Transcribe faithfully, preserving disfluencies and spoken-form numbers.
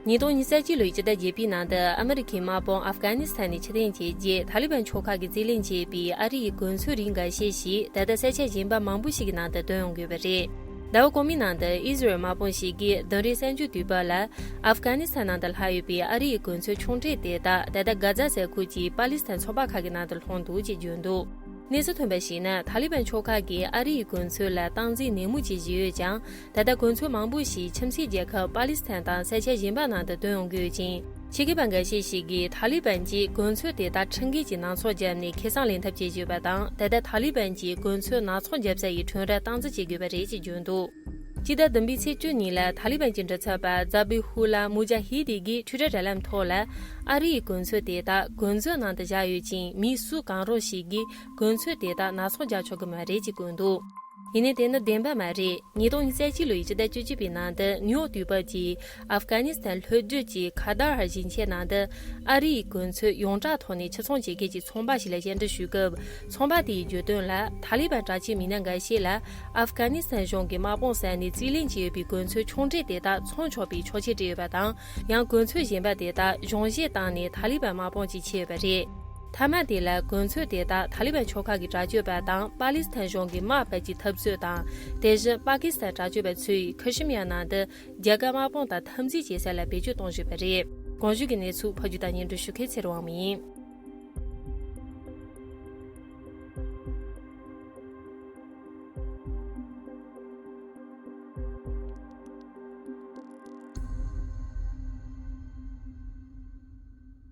ཉིས་སྟོང་ཉི་ཤུ་རྩ་གཅིག་ལོའི་སྤྱི་ཟླ་བརྒྱད་པའི་ནང་དུ་ཨ་མི་རི་ཁའི་དམག་དཔུང་ཨབ་གྷ་ནི་སི་ཐན་ནས་ཕྱིར་འཐེན་བྱས་རྗེས། ཐ་ལི་བན་ཕྱོགས་ཁག་གིས་རྩིས་ལེན་བྱས་པའི་ཨ་རི་ཡི་གོ་མཚོན་རིགས་འགའ་ཤས་ཤིག་ད་ལྟ་ས་ཆ་གཞན་པ་མང་པོ་ཞིག་གི་ནང་དུ་ཐོན་ཡོང་གི་ཡོད་པ་རེད། ཟླ་བ་གོང་མའི་ནང་དུ་ཨི་ཟི་རལ་དམག་དཔུང་ཞིག་གིས་བདུན་རེའི་གསར་འགྱུར་དུས་བབ་ལ། ཨབ་གྷ་ནི་སི་ཐན་ནང་དུ་ལྷག་ཡོད་པའི་ཨ་རི་ཡི་གོ་མཚོན་ཆུང་གྲས་དེ་དག་ད་ལྟ་གྷ་ཛ་ཟེར་ཁུལ་གྱི་པ་ལི་སི་ཐན་ཚོགས་པ་ཁག་གི་ནང་དུ་ལྷུང་འདུག་ཅེས་བརྗོད་འདུག་གནས་ཚུལ་ཐོན་པར་གཞིགས་ན། ཐ་ལི་བན་ཕྱོགས་ཁག་གིས་ཨ་རི་ཡི་གོ་མཚོན་ལ་སྟངས་འཛིན་ནན་མོ་བྱེད་བཞིན་ཡོད་ཀྱང་། ད་ལྟ་གོ་མཚོན་མང་པོ་ཞིག་ཁྱིམ་མཚེས་རྒྱལ་ཁབ་པ་ལི་སི་ཐན་དང་ས་ཆ་གཞན་པ་ནང་དུ་ཐོན་ཡོང་གི་ཡོད་ཅིང་། ཆེད་མཁས་པ་འགའ་ཤས་ཤིག་གིས་ཐ་ལི་བན་གྱིས་གོ་མཚོན་དེ་དག་ཁྲིམས་འགལ་གྱི་ནག་ཚོང་བརྒྱབ་ནས་ཁེ་བཟང་ལེན་ཐབས་བྱེད་བཞིན་ཡོད་པ་དང་། ད་ལྟ་ཐ་ལི་བན་གྱིས་གོ་མཚོན་ནག་ཚོང་བརྒྱབ་ས་ཡི་ཁྲོམ་ར་སྟངས་འཛིན་བྱེད་དགོས་པ་རེད་ཅེས་བརྗོད་འདུག་སྤྱི་ཟླ་བདུན་པའི་ཚེས་བཅུ་ཉིན་ལ་ཐ་ལི་བན་གྱི་མགྲིན་ཚབ་པ་ཛ་བི་ཧུ་ལ་མུ་ཇ་ཧི་དི་གིས་ཊུའི་ཊར་དྲ་ལམ་ཐོག་ལ། ཨ་རི་ཡི་གོ་མཚོན་དེ་དག་གོ་མཛོད་ནང་དུ་བཞག་ཡོད་ཅིང་། མི་སུ་གང་རུང་ཞིག་གིས་གོ་མཚོན་དེ་དག་ནག་ཚོང་རྒྱག་ཆོག་གི་མ་རེད་ཅེས་བཀོད་འདུག་ཡིན་ནའི་དེ་ནི་བདེན་པ་མ་རེད། ཉིས་སྟོང་ཉི་ཤུ་རྩ་གཅིག་ལོའི་སྤྱི་ཟླ་བཅུ་གཅིག་པའི་ནང་དུ་ནིའུ་ཡོག་དུས་བབ་ཀྱིས་ཨབ་གྷ་ནི་སི་ཐན་ལྷོ་རྒྱུད་ཀྱི་ཁ་དར་ཧར་ཞིང་ཆེན་ནང་དུ་ཨ་རི་ཡི་གོ་མཚོན་ཡོངས་གྲགས་ཐོག་ནས་ཕྱིར་ཚོང་བྱེད་མཁན་གྱི་ཚོང་པ་ཞིག་ལ་བཅར་འདྲི་ཞུས་སྐབས། ཚོང་པ་དེས་བརྗོད་དོན་ལ། ཐ་ལི་བན་དྲག་ཆས་མི་སྣ་འགའ་ཤས་ལ་ཨབ་གྷ་ནི་སི་ཐན་གཞུང་གི་དམག་དཔུང་ཟེར་ནས་རྩིས་ལེན་བྱས་ཡོད་པའི་གོ་མཚོན་ཆུང་གྲས་དེ་དག་འཚོང་ཆོག་པའི་ཆོག་མཆན་སྤྲད་ཡོད་པ་དང་། ཡང་གོ་མཚོན་གཞན་པ་དེ་དག་གཞུང་བཞེས་བཏང་ནས་ཐ་ལི་བན་དམག་དཔུང་གཅིག་ཁྱེར་ཡོད་པ་རེད། མཐའ་མ་དེ་ལ་གོ་མཚོན་དེ་དག་ཐ་ལི་བན་ཕྱོགས་ཁག་གི་དྲག་སྤྱོད་པ་དང་པ་ལི་སི་ཐན་གཞུང་གི་དམག་བར་གྱི་འཐབ་རྩོད་དང་། དེ་བཞིན་པ་ཀི་སི་ཐན་དྲག་སྤྱོད་པ་ཚོས་ཁ་ཤི་མི་ཡ་ནང་དུ་རྒྱ་གར་དམག་དཔུང་དང་འཐབ་འཛིང་བྱེད་ས་ལ་བེད་སྤྱོད་གཏོང་བཞིན་པ་རེད། གོང་ཞུས་ཀྱི་གནས་ཚུལ་ཕབ་སྒྱུར་དང་སྙན་སྒྲོན་ཞུ་མཁན་ཚེ་རིང་དབང་མོ་ཡིན།